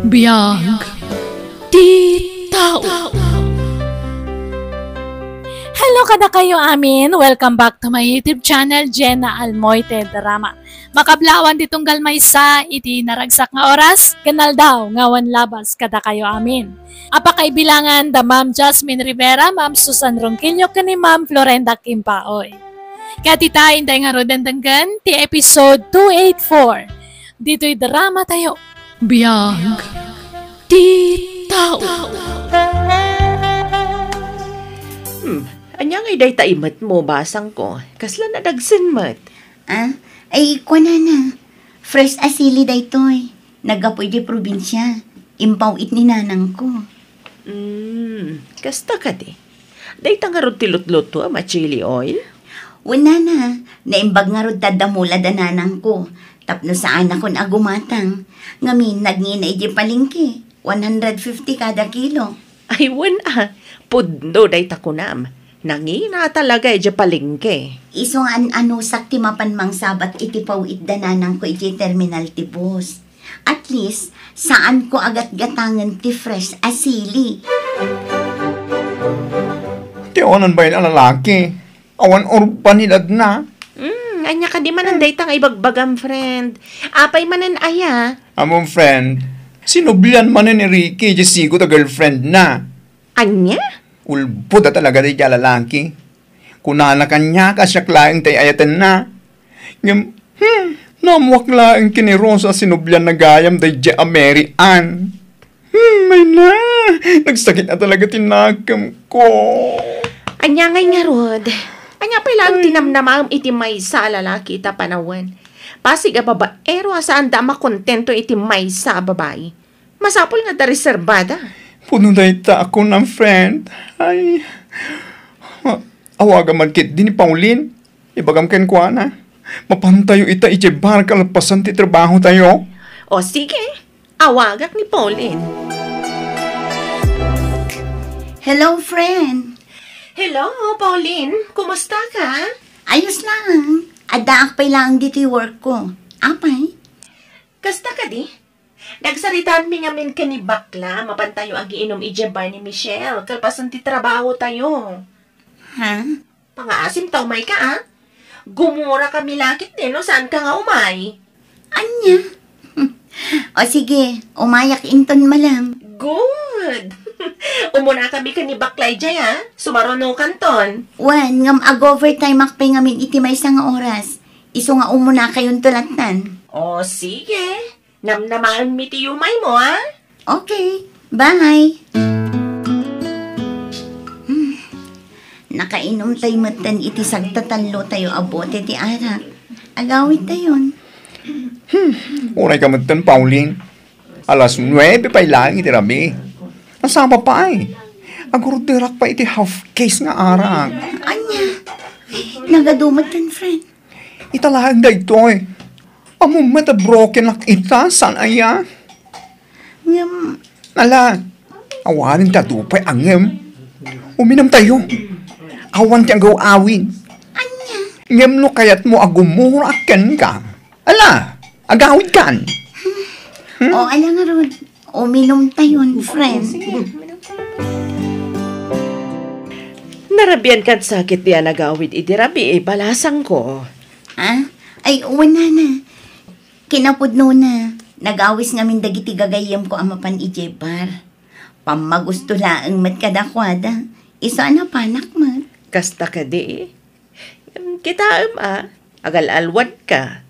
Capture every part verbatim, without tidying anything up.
Biag ti tao. Hello kadakayo amin. Welcome back to my YouTube channel, Jenna Almoite Drama. Makablawan ti tunggal maysa iti naragsak nga oras, ken aldaw nga awan labas kadakayo amin. A pakaibilangan da Ma'am Jasmine Rivera, Ma'am Susan Ronquillo, ken ni Ma'am Florenda Kimpaoy. Ket ita, intay ngaruden denggen ti episode two eight four. Ditoy drama tayo. Biag ti tao. Hmm, ania ngay dayta imet mo, basang ko? Kasla nadagsen met. Ah, ay, kuanana. Fresh a sili daytoy. Naggapu iti probinsia. Impaw-it ni nanangko. Hmm, kasta kadi. Dayta ngarud ti lutlutuem a chili oil? Wen nana, naimbag ngarud ta adda mula da nanangko. Tapno saanakon a gumatang. Ngamin, nagngina iti palengke. One hundred fifty kada kilo. Ay, wen a. Pudno dayta kunam. Nangina talaga iti palengke. Isu nga an-anusak ti mapan mangsabat iti paw-it da nanangko iti terminal ti bus. At least, saanko a gatgatangen ti fresh a sili. Ti awanan bain a lalaki, awan urbanidadna. Hmm, ania kadi manen dayta nga ibagbagam, friend? Apay manen aya? Ammom, friend, sinublian manen ni Ricky, diay sigut a girlfriendna. Ania? Ulbod a talaga daydiay a lalaki. Kunana kaniak a siak laeng ti ay-ayatenna. Ngem, hmm, naammoak laeng ken ni Rosa a sinublianna gayam daydiay a Mary Ann. Hmm, ay na, nagsakit a talaga ti nakemko. Ania ngay ngarud? Ania pay laeng ti namnamaem iti maysa a lalaki ita panawen? Pasig a babaero a saanda a makontento iti maysa a babai. Masapul nga adda reserbada. Pudno dayta a kunam, friend. Ay, awagam man ketdi ni Pauline. Ibagam kenkuana. Mapantayo ita idiay bar kalpasan ti trabahotayo. O sige, awagak ni Pauline. Hello, friend. Hello, Pauline. Kumusta ka? Ayos lang. Addaak pay laeng ditoy work ko. Apay? Kasta kadi? Nagsaritaan mi ngamin ken ni Bakla, mapantayo agiinom idiay bar ni Michelle, kalpasan ti trabahotayo. Ha? Pangaasim ta umay ka, a? Gumura kami la ketdi no saan ka nga umay. Ania? O sige, umayak inton malem. Good! Umuna kami ken ni Bakla idiay, a? Sumarunokanton. Wen, ngem ag-overtime ak pay ngamin iti maysa nga oras. Isu nga umuna kayonto lattan. O, sige. Namnamaenmi ti yumaymo, a? Okay. Bye. Hmm. Nakainom tay metten iti sagtatallotayo a bote ti arak. Agawidtayon. Hmm. Uray ka metten, Pauline. Alas nuebe pay laeng iti rabii. Nasapa pay. Agurderak pay iti half case nga arak. Ania? Nagadu metten, friend. Ita laeng daytoy. Ammom met a broken ak ita, saan aya? Ngem, ala, awanen ti adu pay a ngem. Uminumtayo. Awan ti agaw-awid. Ania? Ngem no kayatmo a gumurak kenka, ala, agawidkan. Hmm? O, ala ngarud. Uminumtayon, friend. Narabian ket sakit ti agawid iti rabii, balasangko. Ha? Ay, wen nana. Kinapudnona, nagawis ngamin dagiti gagayyemko a mapan idiay bar. Pammagusto laeng met kadakuada. Isu a napanak met. Kasta kadi? Kitaem a, agal-alwadka.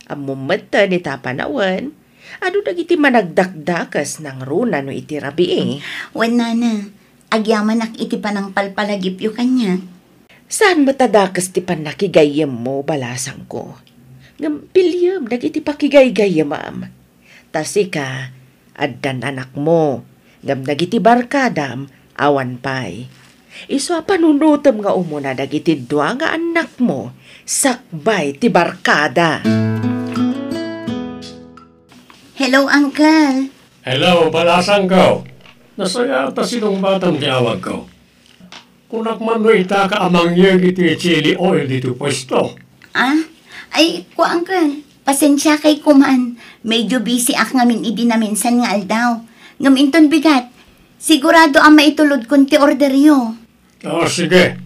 Ammom metten ita panawen, adu dagiti managdakdakes nangruna no iti rabii. Wen nana, agyamanak iti panangpalpalagipyo kaniak. Saan met a dakes ti pannakigayyemmo, balasangko. Ngem piliem dagiti pakigaygayyemam. Ta sika, addan anakmo, ngem dagiti barkadam, awan pay. Isu a panunotem nga umuna dagiti dua nga annakmo sakbay ti barkada. Hello, Uncle. Hello, balasangko. Nasayaat ta sinungbatam ti awagko. Kunak man no ita ka a mangyeg iti chili oil ditoy puesto. Ah? Ay, kua, Uncle. Pasensiakay koman, medyo busy ak ngamin idi naminsan nga aldaw. Ngem inton bigat, sigurado a maitulodkon ti orderyo. Ah, sige.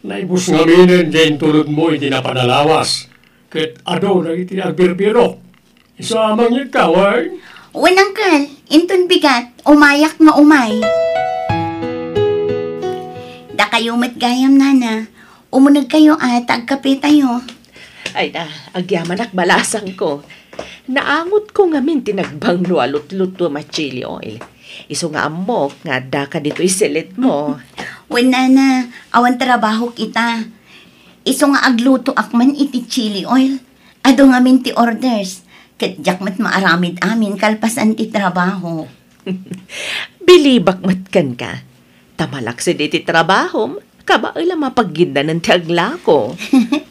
Naibus ngaminen ti intulodmo iti napan a lawas. Ket adu dagiti agbirbirok. Isu a mangitkaway? Wen, Uncle, inton bigat, umayak nga umay. Dakayo met gayam, Nana. Umunegkayo a ta agkapetayo. Ay na, agyamanak balasangko. Naangotko ngamin ti nagbanglo a lutlutuem a chili oil. Isu nga ammok nga addaka ditoy silitmo. Wen, Nana, awan trabahok ita. Isu nga aglutoak man iti chili oil. Adu ngamin ti orders. Ket diak met maaramid amin kalpasan ti trabaho. Bilibak met kenka. Ta malaksid iti trabahom, kabael a mapaggiddanan ti aglako.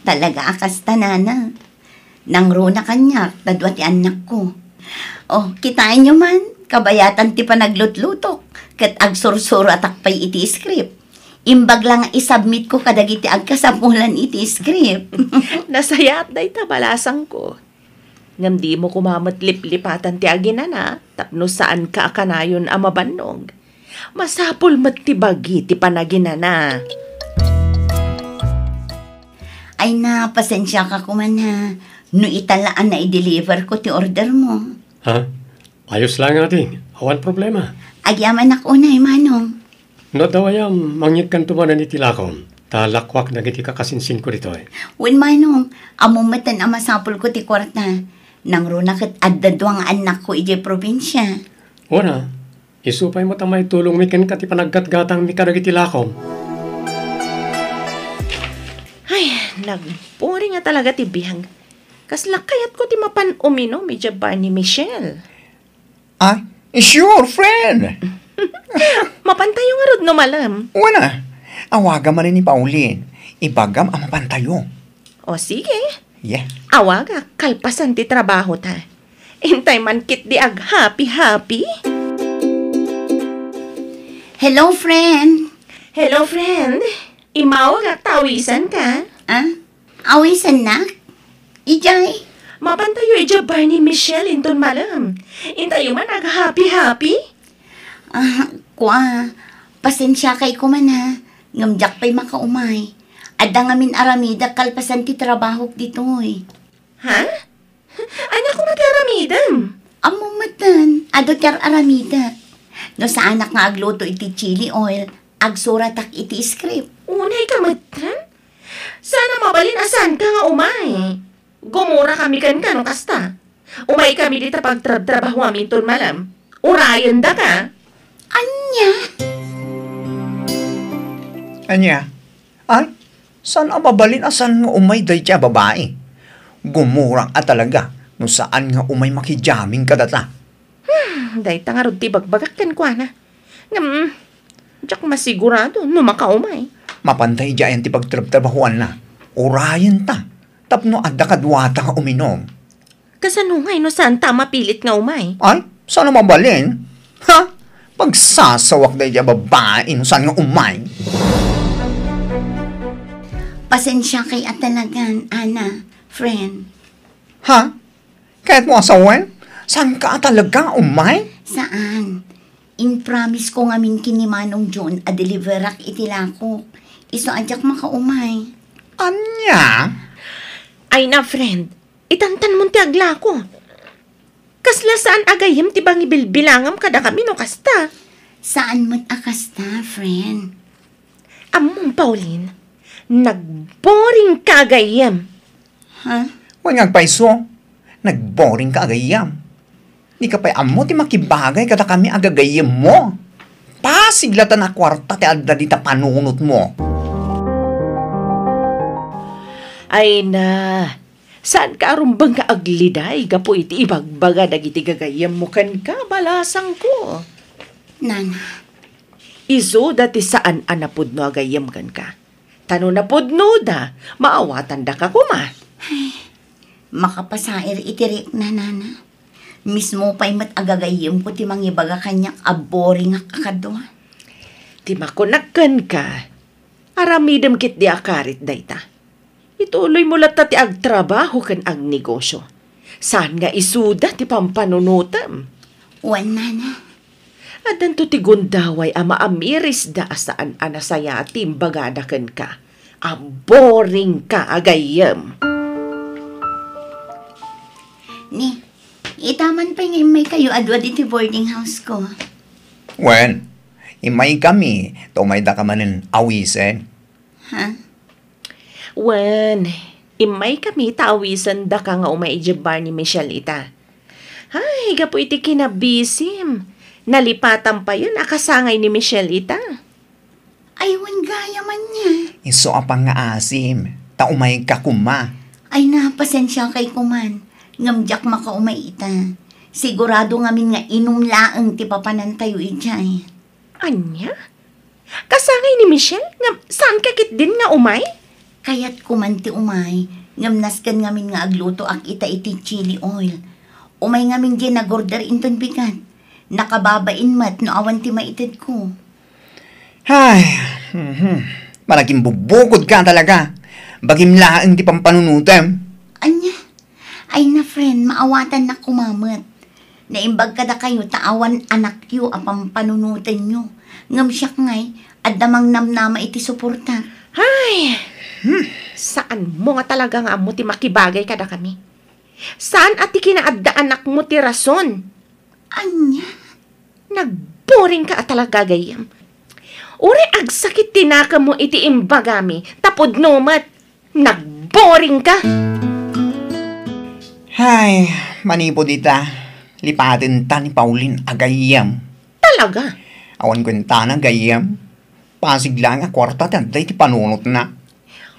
Talaga a kasta, Nana. Nangruna kaniak ta dua ti annakko. Oh, kitaenyo man, kabayatan ti panaglutlutok, ket agsursuratak pay iti script. Imbag la nga isubmitko kadagiti agkasapulan iti script. Nasayaat dayta, balasangko. Ngem dimo koma met liplipatan ti aginana tapno saanka a kanayon a mabannog. Masapul met ti bagi ti panaginana. Ay na, pasensiaka koman ha. No ita la a nai-deliver ko ti order mo. Ha? Ayos lang, ading. Awan problema. Agyamanak unay, Manong. No adda gayam, mangngegkanto manen iti lakom. Ta lakuak dagiti kakasinsinko ditoy. Wen, Manong, ammom metten a masapulko ti kuarta. Nangruna ket adda dua nga annakko idiay probinsia. Wen a, isu pay met a maitulongmi kenka ti panaggatgatangmi kadagiti lakom. Ay, nagboring a talaga ti biag. Kasla kayatko ti mapan uminom idiay bar ni Michelle. Ah, sure, friend. Mapantayo ngarud no malem. Wen a, awagam manen ni Pauline. Ibagam a mapantayo. O sige. Yeah. Awagak kalpasan ti trabaho ta. Intay man ketdi ag-happy-happy. Hello, friend. Hello, friend. Immawagak ta awisanka. Ah? Awisannak? Idiay? Mapantayo idiay bar ni Michelle inton malem. Intayo man ag-happy-happy. Ah, kua, pasensiakay koman ha. Ngem diak pay makaumay. Adda ngamin aramidak kalpasan ti trabahok ditoy. Ha? Ania koma ti aramidem? Ammom metten, adu ti ar-aramidek. No saanak nga agluto iti chili oil, agsuratak iti script. Unayka metten? Saan a mabalin a saanka nga umay. Gumurakami kenka no kasta. Umaykami dita pagtrabtrabahoam inton malem. Urayendaka. Ania? Ania? Ay, saan a mabalin a saan nga umay dayta a babai? Gumurak a talaga no saan nga umay makijamming kadata. Hmm, dayta ngarud ti ibagbagak kenkuana. Ngem, diak masigurado no makaumay. Mapantay diayen ti pagtrabtrabahoanna. Urayenta tapno adda kaduata nga uminom. Kasano ngay no saanta a mapilit nga umay? Ay, saan a mabalin? Ha? Pagsasawak dayta a babai no saan nga umay. Pasensiakay a talagan, Ana, friend. Ha? Kayatmo a sawen? Saanka a talaga a umay? Saan? In-promise ko ngamin ken ni Manong John a deliverak iti lakok. Isu a diak makaumay. Ania? Ay na, friend. Itantanmon ti aglako. Kasla saan a gayyem ti pangibilbilangam kadakami no kasta? Saan met a kasta, friend. Ammom, Pauline, nagboringka a gayyem. Ha? Wen nga agpayso, nagboringka a gayyem. Dika pay ammo ti makibagay kadakami a gagayyemmo. Pasig latta a kuarta ti adda dita panunotmo. Ay na, saanka a rumbeng nga agliday gapu iti ibagbaga dagiti gagayyemmo kenka, balasangko. Nana. Isuda ti saan a napudno a gayyem kenka. Ta no napudnoda, maawatandaka koma. Ay, makapasair iti rikna, Nana. Mismo pay met a gagayyemko ti mangibaga kaniak a boringak a kadua. Ti makunak kenka, aramidem ketdi a karit dayta. Ituloymo latta ti agtrabaho ken agnegosio. Saan nga isuda ti pampanunotem? Wen, nana. Addanto ti gundaway a maamirisda a saan a nasayaat ti imbagada kenka. A boring ka a gayyem. Ni, ita man pay nga immaykayo a dua ditoy boarding house ko. Wen, immaykami, ta umaydaka manen awisen. Ha? Wen, immaykami ta awisendaka nga umay idiay bar ni Michelle ita. Ay, gapu iti kinabisim, nalipatan payen a kasangay ni Michelle ita. Ay, wen gayam ania. Isu a pangngaasim, ta umayka koma. Ay, na, pasensiakay koman, ngem diak makaumay ita. Sigurado ngamin nga inum laeng ti papanantayo idiay. Ania? Kasangay ni Michelle nga saanka ketdin nga umay? Kayatko man ti umay, ngem nasken ngamin nga aglutoak ita iti chili oil. Umay ngamin diay nagorder inton bigat. Nakababain met no awan ti maitedko. Ay, mhm. Managimbubukod ka talaga. Bagim laeng ti pampanunotem. Ania? Ay na, friend, maawatannak koma met. Naimbag kadakayo ta awan anakyo a pampanunotenyo. Ngem siak ngay, adda mangnamnama iti suportak. Ay! Hmm. Saanmo nga talaga nga ammo ti makibagay kadakami. Saan a ti kinaaddaanakmo ti rason? Ania? Nagboring ka a talaga, gayyem. Uray agsakit ti nakemmo iti imbagami, ta pudno met. Nagboring ka! Hay, manipud ita, lipatenta ni Pauline a gayyem. Talaga? Awan kuentana gayyem. Pasig laeng a kuarta ti adda iti panunotna.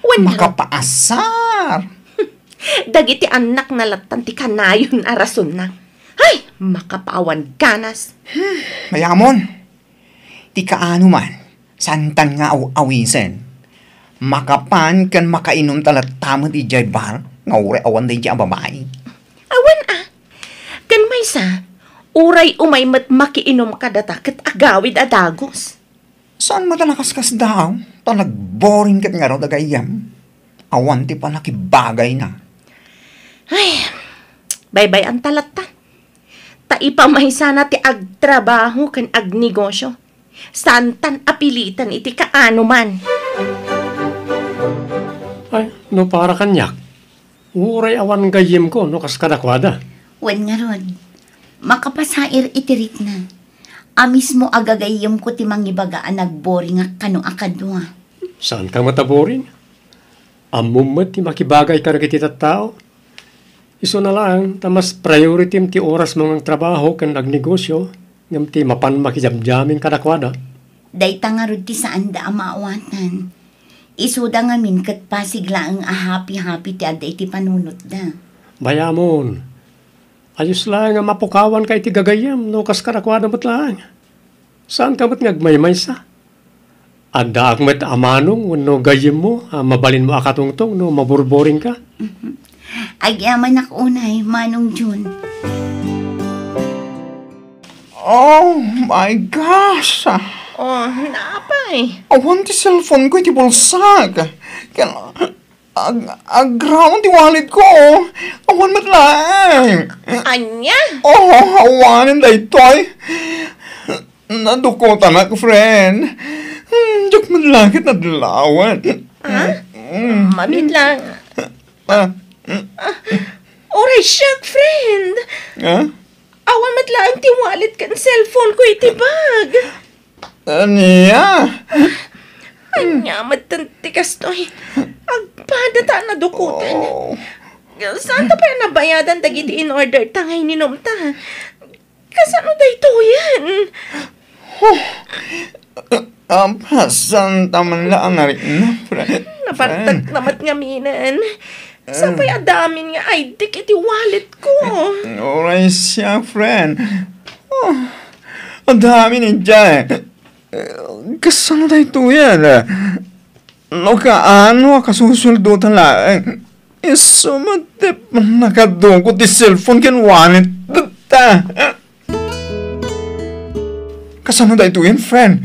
Wen, makapaasar. Dagiti annakna lattan ti kanayon a rasonna. Hay, makapaawan ganas. Hmm, mayamon. Ti kaano man, saantan nga aw-awisen. Makapan ken makainumta latta met idiay bar nga uray awan daydiay a babai. Awan a. Ken maysa, uray umay met makiinum kadata ket agawid a dagus. Saan met a nakaskasdaaw, ta nagboring ket ngarud a gayyem. Awan ti pannakibagayna. Ay, baybay-anta latta. Ta ipamaysana ti agtrabaho ken agnegosio. Saantan a pilitan iti kaano man. Ay, no para kaniak, uray awan gayyemko no kas kadakuada. Wen ngarud, makapasair iti rikna. A mismo a gagayyemko ti mangibaga a nagboringak kano a kadua. Saanka met a boring? Ammom met ti makibagay kadagiti tattao. Isuna laeng ta mas prioritim ti orasmo nga agtrabaho ken agnegosio ngem ti mapan makijamjamin kadakuada. Dayta ngarud ti saanda a maawatan. Isuda ngamin ket pasig laeng a happy-happy ti adda iti panunotda. Bayamon, ayos laeng a mapukawanka iti gagayyem no kas kadakuada met laeng. Saanka met nga agmaymaysa? Addaak met a manong wenno gayyemmo a mabalinmo a katungtong no maburboringka? Mhm. Agyamanak unay, Manong Jun. Oh my gosh! Oh, naapay? Awan ti cellphone ko iti bulsak. Ken ag-, agraon ti wallet ko. Awan met laeng. Ania? Oh, awanen daytoy. Nadukutanak, friend. Hmm, diak met la ket nadlawan. Ah? Mm. Mamit lang. Ah. Ah, uray siak, friend. Ah? Awan met laeng ti wallet ken cellphone ko iti bag. Ania? Ania met ti kastoy? Agpada ta a nadukuten. Oh. Saanta pay a nabayadan dagiti in-order ta nga ininumta? Kasano daytoyen? Huh. Apasan ta man la a narikna, friend. Nabartak na met ngaminen. Sapay a damin nga I D ket iti wallet ko. Uray siak, friend. Oh, adamin idiay. Kasano daytoyen? No kaano a kasusueldo ta laeng. Isu met ti pannakadukot ti cellphone ken wallet ta. Kasano daytoyen, friend?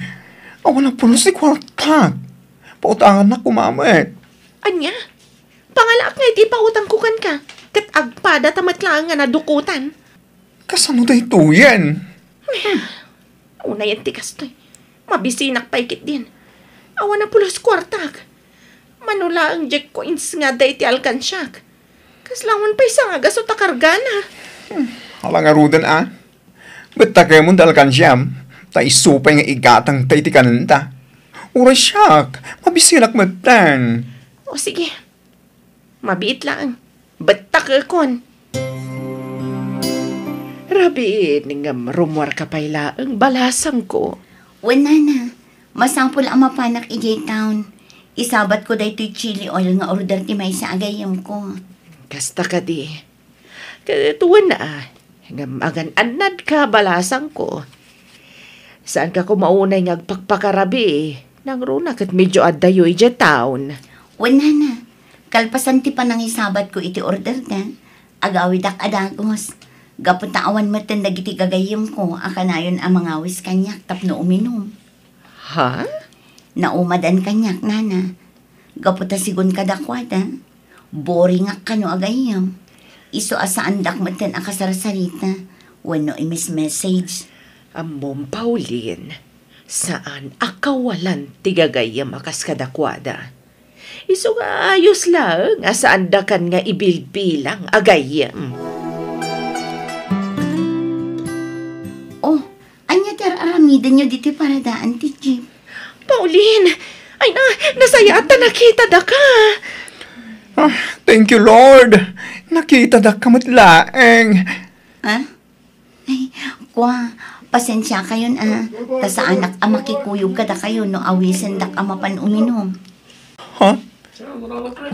Awan a pulos ti kuarta. Pautangannak koma met. Ania? Pangalaak nga iti ipautangko kenka. ket agpadata met laeng nga nadukotan. Kasano daytoyen? Unayen ti kastoy. Mabisinak pay ketdin. Awan a pulos kuartak. Mano laeng diak coins nga adda iti alkansiak. Kasla awan pay sangagasut a kargana. Hmm, ala ngaruden a. Bettakemon ti alkansiam, ta isu pay nga igatangta iti kanenta. Uray siak, mabisinak metten. O sige, mabiit laeng. Bettakekon. Rabiin, ngem rummuarka pay laeng, balasangko. Wen, nana, masapul a mapanak idiay town. Isabatko daytoy chili oil nga order ti maysa a gayyemko. Kasta kadi. Ket wen a, ngem agan-annadka, balasangko. Saanka koma unay nga agpakpakarabii, nangruna ket medio addayo idiay town. Wen, nana, kalpasan ti panangisabatko iti orderda, agawidak a dagus. Gapu ta awan metten dagiti gagayyemko a kanayon a mangawis kaniak tapno uminum. Ha? Naumadan kaniak, nana. Gapu ta sigun kadakuada, boringak kano a gayyem. Isu a saandak metten a kasarsarita wenno imismessage. Ammom, Pauline, saan a kawalan ti gagayyem a kas kadakuada. Isu nga ayos laeng a saandakan nga ibilbilang a gayyem. Oh, ania ti ar-aramidenyo ditoy paradaan ti jeep? Pauline! Ay na, nasayaat ta nakitadaka! Ah, thank you, Lord! Nakitadaka met laeng. Ah? Ay, kua, pasensiakayon a, ta saanak a makikuyog kadakayo no awisendak a mapan uminum. Ha?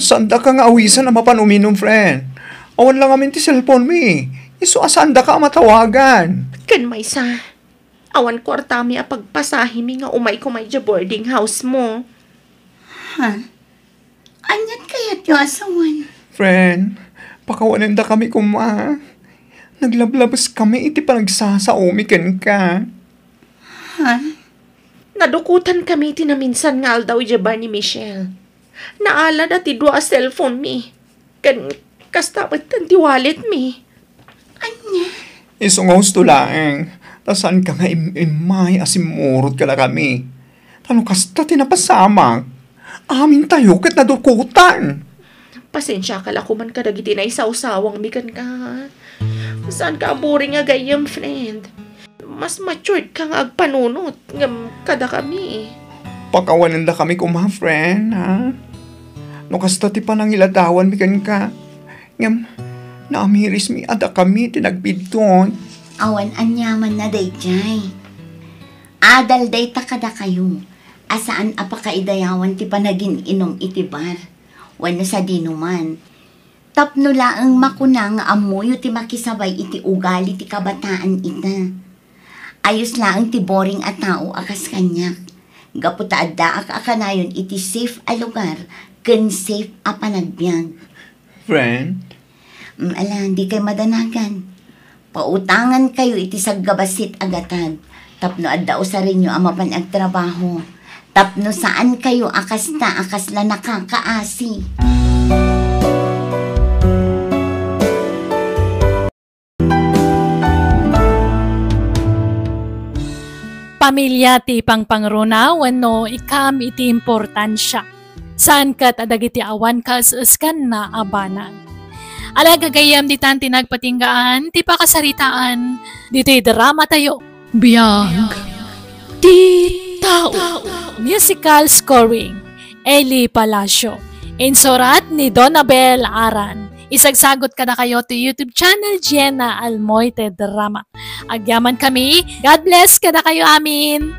Saandaka nga awisen a mapan uminum, friend. Awan la ngamin ti cellphone mi. Isu a saandaka a matawagan. Ken maysa, awan kuartami a pagpasahemi nga umayko idiay boarding house mo. Ha? Aniat kayatyo a sawen? Friend, pakawanendakami koma. Naglablabeskami iti panagsasaomi kenka. Ha? Nadukotankami iti naminsan nga aldaw idiay bar ni Michelle. Naalada ti dua a cellphone mi. Ken kasta met ti wallet mi. Ania? Isu nga husto laeng, ta saanka nga im-immay a simmurot kadakami. Ta no kasta ti napasamak, amintayo ket nadukotan. Pasensiaka la koman kadagiti naisawsawangmi kenka. Saanka a boring a gayyem, friend. Mas matured ka nga agpanunot ngem kadakami. Pakawanendakami koma, friend, ha? No kasta ti panangiladawanmi kenka, ngem naamirismi a dakami ti nagbiddut. Awan aniamanna daydiay. Adal dayta kadakayo a saan a pakaidayawan ti panagin-inum iti bar wenno sadinoman. Tapno laeng makuna nga ammoyo ti makisabay iti ugali ti kabataan ita. Ayos laeng ti boring a tao a kas kaniak, gapu ta addaak a kanayon iti safe a lugar ken safe a panagbiag. Friend? Mm, ala, dikay madanagan. Pautangankayo iti saggabassit a gatad tapno adda usarenyo a mapan agtrabaho, tapno saankayo a kasta a kasla nakakaasi. Pamilia ti pangpangruna wenno ikam iti importansia. Saan ket a dagiti awan kaes-eskanna a banag. Ala gagayyem, ditan ti nagpatinggaan ti pakasaritaan ditoy dramatayo. Biag ti tao. Musical scoring, Eli Palacio. Insurat ni Donabel Aran. Isagsagot kadakayo ti YouTube channel, Jenna Almoite Drama. Agyaman kami. God bless kadakayo amin.